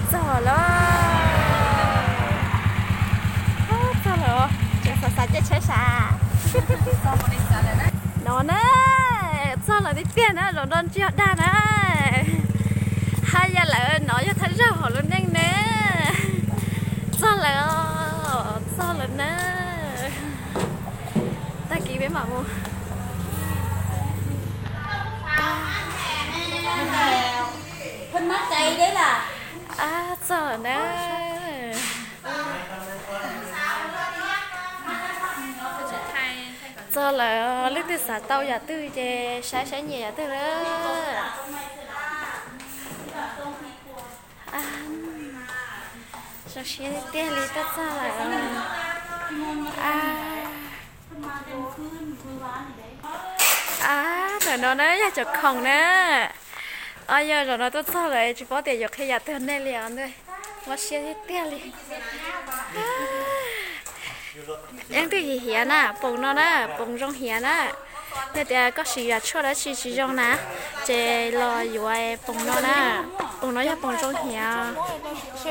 Txog lawm, txog lawm, tseem xav xav caij tsheb sav. No na, txog lawm tiag tiag na, zaum no ntsia dag na. Haj yam lawm, no yog thawj zaug hauv lub neej na. Txog lawm, txog lawm na. Tag kis peb mam mus. Txog lawm na. Txog lawm, leej twg xav tau yam twg ces saib saib nyiam yam twg na. Zoo siab tiag tiag li, tuaj txog lawm. Ab, ntawm no na yog cov khoom na. Os, yog zaum no tuaj txog lawm tsis paub tias yuav qhia yam twg nej li os ntuj. Mob siab tiag tiag li. Leej twg hiav hiav na, poom no na, poom zoo hiav na. Yog tias koj siv yam tshuaj dab tsi tsis zoo na, ces los yuav poom no na. Poom no yog poom zoo hiav.